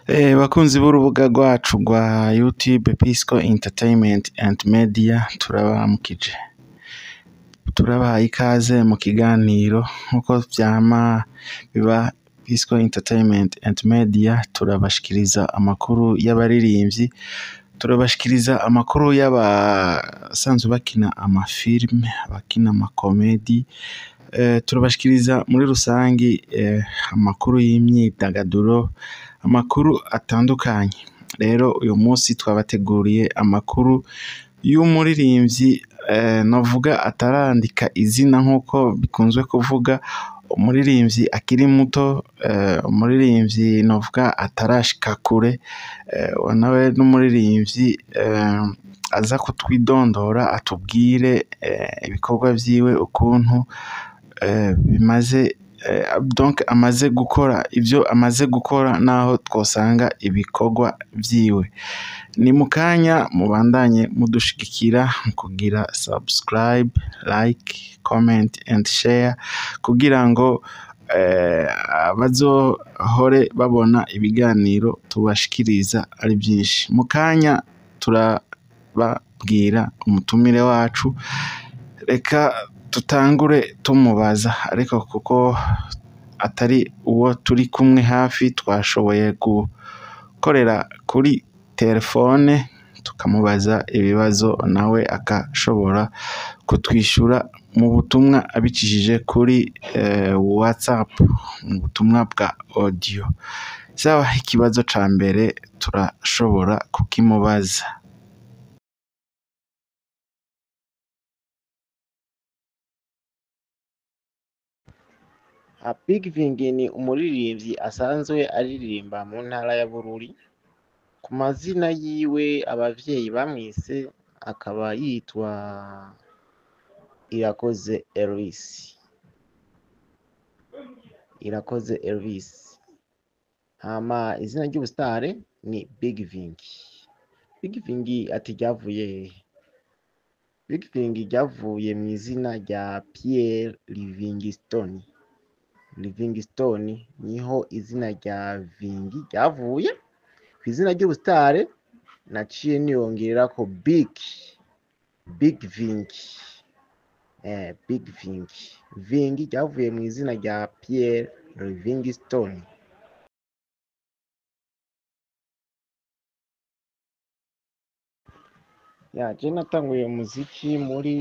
Bakunzi b'urubuga rwacu rwa YouTube Pisco Entertainment and Media, turabaramukije, turabahaye ikaze mu kiganiro. Nk'uko vyama biba, Pisco Entertainment and Media turabashikiriza amakuru y'abaririmbyi, turabashikiriza amakuru y'abasanzwe bakina amafilme, abakina amakomedi, turabashikiriza muri rusangi amakuru y'imyidagaduro, amakuru atandukanye. Rero uyu munsi twabateguriye amakuru y'umuririmbyi, novuga atarandika izina nk'uko bikunzwe kuvuga, umuririmbyi akiri muto, umuririmbyi novuga atarashika kure, nawe n'umuririmbyi aza kutwidondora, atubwire ibikorwa vyiwe ukuntu bimaze, donc amaze gukora, ivyo amaze gukora naho twosanga ibikorwa vyiwe. Ni mu kanya, mubandanye mudushigikira mu kugira subscribe, like, comment and share kugira ngo bazohore babona ibiganiro tubashikiriza ari vyinshi. Mu kanya turababwira umutumire wacu, reka tutangure tumubaza, ariko kuko atari uwo turi kumwe hafi, twashoboye gukorera kuri telefone tukamubaza ibibazo, nawe akashobora kutwishura mu butumwa abicishije kuri WhatsApp mu butumwa bwa audio. Sawa, ikibazo ca mbere turashobora kukimubaza. Big Ving ni umuririmbyi asanzwe aririmba mu ntara ya Bururi. Ku mazina yiwe abavyeyi bamwise akaba yitwa Irakoze Elvis. Irakoze Elvis. Hama izina ry'ubusitare ni Big Ving. Big Ving ati ryavuye hehe? Big Ving ryavuye mu izina rya Pierre Livingstone. Livingstone niho izina rya Vingi ryavuye. Ku izina ry'ubusitare naciye niyongererako Big, Big Ving. Big Ving. Ving ryavuye mu izina rya Pierre Livingstone. Ya, je natanguye umuziki muri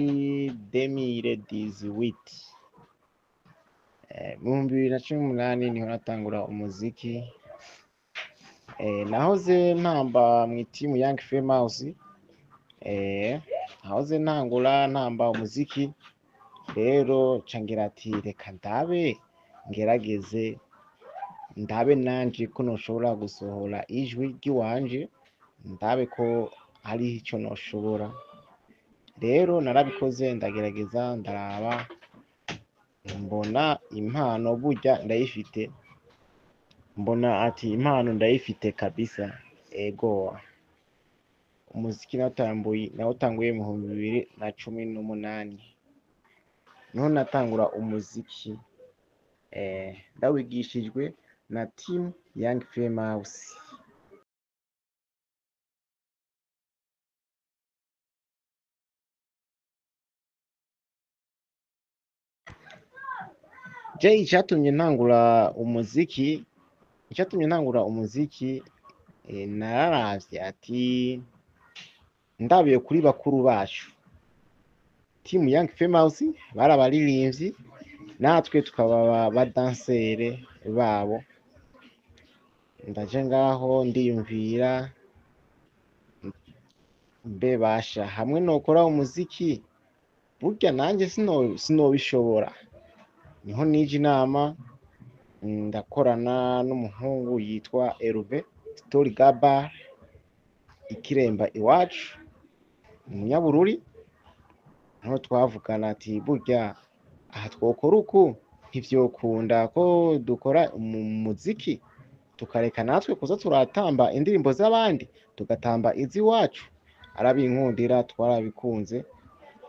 2018. Mu 2018 niho natangura umuziki. Nahoze ntamba mu itimu Young Famous. Nahoze ntangura ntamba umuziki, rero ca ngira ati reka ndabe ngerageze ndabe nanje ko noshobora gusohora ijwi ry'iwanje, ndabe ko hariho ico noshobora. Rero narabikoze, ndagerageza, ndaraba, mbona impano burya ndayifite, mbona ati impano ndayifite kabisa. Ego, umuziki nawutanguye mu 2018 niho natangura umuziki, ndawigishijwe na team Young Famous. Je icatumye ntangura umuziki, nararavye ati ndabiye kuri bakuru bacu team Young Famous bari abaririmbyi, natwe tukaba abadansere babo. Ndaje ngaho ndiyumvira, mbe basha hamwe nokora umuziki burya nanje sinobishobora. Niho nije inama, ndakorana n'umuhungu yitwa Herve Story Gabar Ikiremba iwacu, umunyabururi. Niho twavugana ati burya aha twokora uku ntivyokunda ko dukora umuziki, tukareka natwe kuza turatamba indirimbo z'abandi tugatamba iz'iwacu. Arabinkundira, twarabikunze,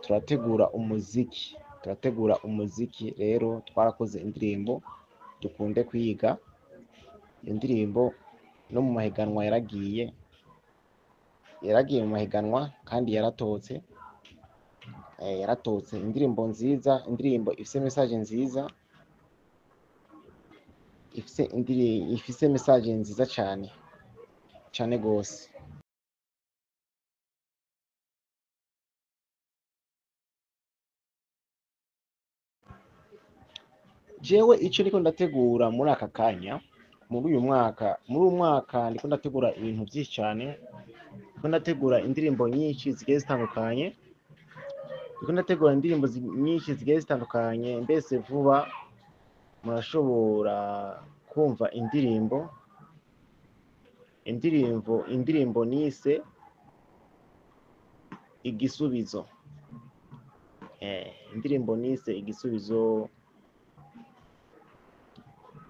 turategura umuziki, Rero twarakoze indirimbo dukunde kwiga. Iyo ndirimbo No mu mahiganwa yaragiye mu mahiganwa kandi yaratotse, yaratotse. Indirimbo nziza, indirimbo ifise message nziza, ifise message nziza cane cane gose. Jewe ico ndiko ndategura muri aka kanya, muri uyu mwaka ndiko ndategura ibintu vyinshi cane, ndiko ndategura indirimbo nyinshi zigiye zitandukanye, ndiko ndategura indirimbo nyinshi zigiye zitandukanye. Mbese vuba murashobora kumva indirimbo nise Igisubizo. Indirimbo nise Igisubizo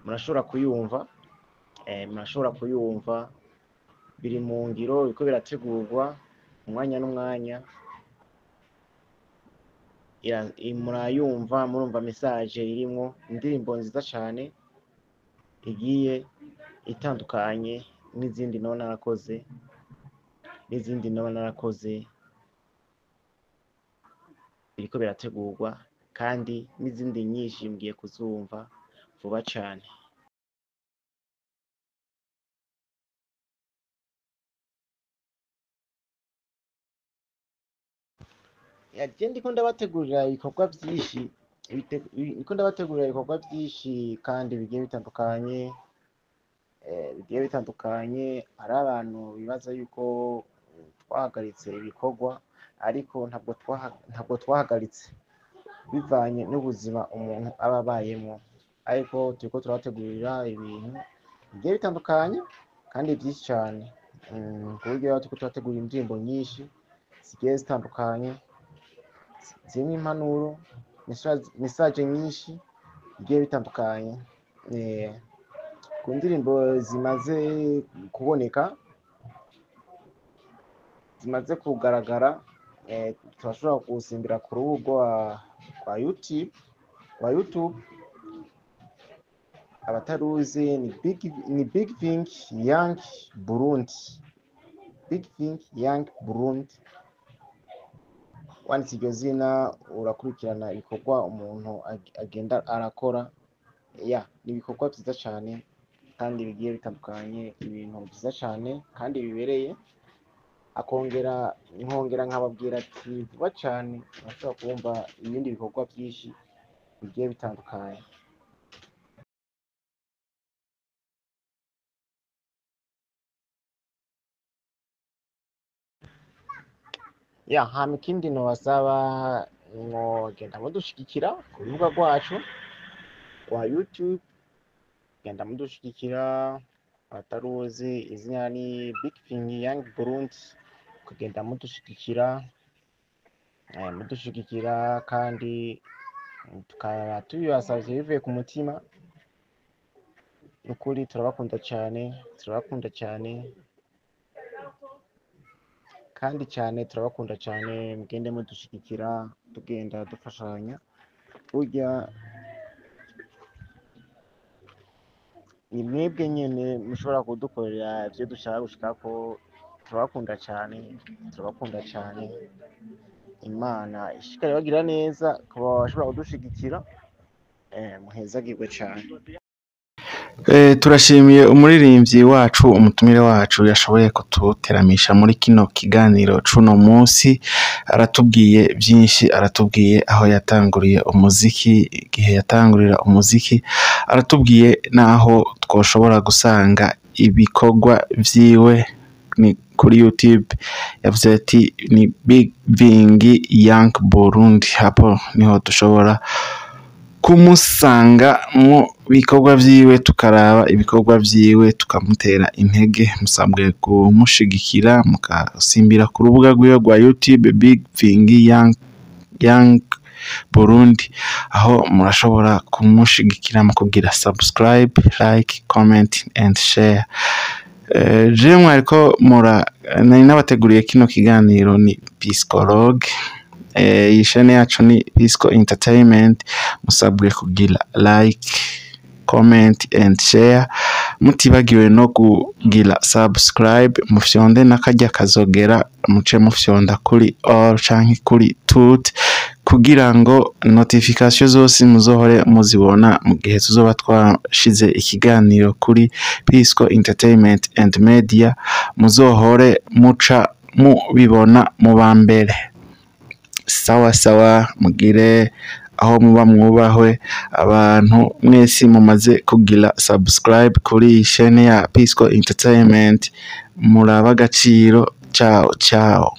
murashobora kuyumva, murashobora kuyumva, biri mu ngiro, biriko birategurwa umwanya n'umwanya. Murayumva, murumva message irimwo, indirimbo nziza cane igiye itandukanye n'izindi noba narakoze, n'izindi noba narakoze, biriko birategurwa kandi n'izindi nyinshi mugiye kuzumva vuba cane. Je ndiko ndabategurira ibikorwa vyinshi, ndiko ndabategurira ibikorwa vyinshi kandi bigiye bitandukanye, bigiye bitandukanye. Hari abantu bibaza yuko twahagaritse ibikorwa, ariko ntabwo twahagaritse, bivanye n'ubuzima umuntu aba abayemwo. Ariko turiko turabategurira ibintu bigiye bitandukanye kandi vyinshi cane, ku buryo turiko turategura indirimbo nyinshi zigiye zitandukanye, zirimwo impanuro, message nyinshi bigiye bitandukanye. Ku ndirimbo zimaze kuboneka, zimaze kugaragara, turashobora gusimbira ku rubuga rwa YouTube. Abataruzi ni Big Think Young Burundi, Big Think Young Burundi. Wanditse iryo zina urakurikirana ibikorwa umuntu agenda arakora. Ni ibikorwa vyiza cane kandi bigiye bitandukanye, ibintu vyiza cane kandi bibereye. Akongera nkongera nkababwira ati vuba cane murashobora kumva ibindi bikorwa vyinshi bigiye bitandukanye. Hama ikindi nobasaba, mwogenda mudushigikira ku rubuga rwacu rwa YouTube, genda mudushigikira. Abataruzi izina ni Big Think Young Burundi, kugenda mudushigikira, mudushigikira kandi tukaba tubibasavye bivuye ku mutima. Nukuri turabakunda cane, turabakunda cane kandi cane, turabakunda cane. Mugende mudushigikira, tugenda dufashanya. Burya ni mwebwe nyene mushobora kudukorera ivyo dushaka gushikako. Turabakunda cane, turabakunda cane. Imana ishishikare ibagira neza kuba bashobora kudushigikira, muhezagirwe cane. Turashimiye umuririmbyi wacu, umutumire wacu yashoboye kututeramisha muri kino kiganiro cuno munsi. Aratubwiye byinshi, aratubwiye aho yatanguriye umuziki, igihe yatangurira umuziki, aratubwiye naho twoshobora gusanga ibikorwa vyiwe ni kuri YouTube. Yavuze ati ni Big Think Young Burundi, hapo niho dushobora kumusanga mu bikorwa vyiwe, tukaraba ibikorwa vyiwe, tukamutera intege. Musabwe kumushigikira, mukasimbira ku rubuga rwiwe rwa YouTube Big Think Young Burundi, aho murashobora kumushigikira mu kugira subscribe, like, comment and share. Je mwariko nari nabateguriye kino kiganiro ni Psychologue. Iyi chaîne yacu ni Pisco Entertainment. Musabwe kugira like, comment and share. Mutibagiwe no kugira subscribe, mufyonde n'akarya kazogera, muce mufyonda kuri all canke kuri tout kugira ngo notification zose muzohore muzibona mu gihe tuzoba twashize ikiganiro kuri Pisco Entertainment and Media, muzohore muca mubibona mu ba mbere. Sawa sawa, mugire aho muba mwubahwe. Abantu mwese mumaze kugira subscribe kuri iyi chaîne ya Pisco Entertainment, muraba agaciro. Ciao ciao.